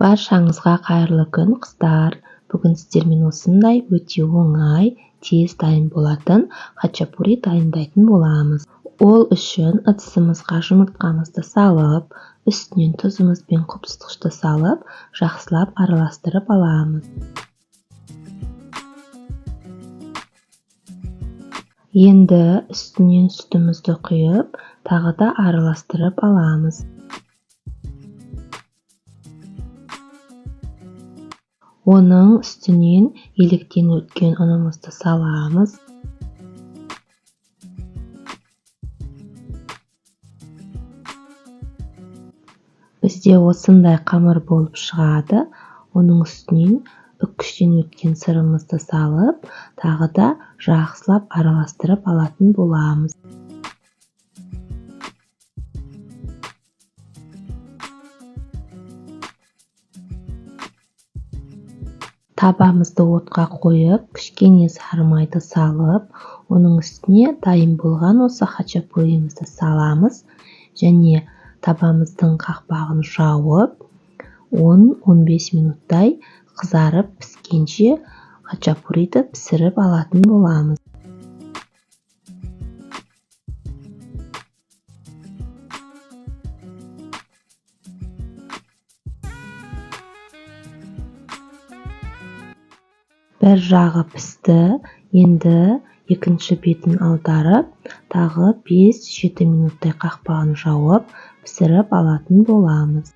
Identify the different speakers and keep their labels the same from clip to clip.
Speaker 1: Баршаңызға қайырлы күн, қыздар. Бүгін сіздермен осындай өте оңай, тез дайын болатын хачапури дайындайтын боламыз. Ол үшін ыдысымызға жұмыртқамызды салып, үстінен тұзымыз бен құп-тұтқышты салып, жақсылап араластырып аламыз. Енді үстінен сүтімізді құйып, тағы да араластырып аламыз. Оның үстінен електен өткен ұнымызды саламыз. Бізде осындай қамыр болып шығады. Оның үстінен үккіштен өткен сырымызды салып, тағы да жақсылап араластырып алатын боламыз. Табамызды отқа қойып, кішкене сары майды салып, оның үстіне дайын болған осы хачапуримізді саламыз және табамыздың қақпағын жауып, 10-15 минуттай қызарып піскенше хачапуриді пісіріп алатын боламыз. Бір жағы пісті, енді екінші бетін аударып, тағы 5-7 минуттай қақпағын жауып, пісіріп алатын боламыз.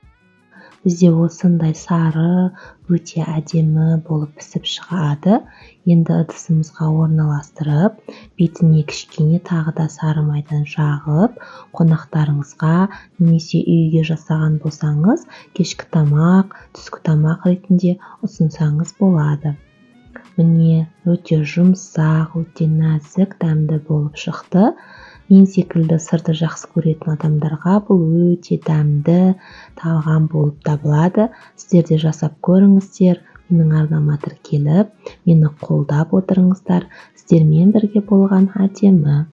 Speaker 1: Бізде осындай сары, өте әдемі болып пісіп шығады. Енді ыдысымызға орналастырып, бетіне кішкене тағы да сары майдан жағып, қонақтарыңызға немесе үйге жасаған болсаңыз, кешкі тамақ, түскі тамақ ретінде ұсынсаңыз болады. Міне, өте жұмсақ, өте нәзік, дәмді болып шықты. Мен секілді сырды жақсы көретін адамдарға бұл өте дәмді тағам болып табылады. Сіздер де жасап көріңіздер, менің арнама тіркеліп, мені қолдап отырыңыздар. Сіздермен бірге болған әдемі.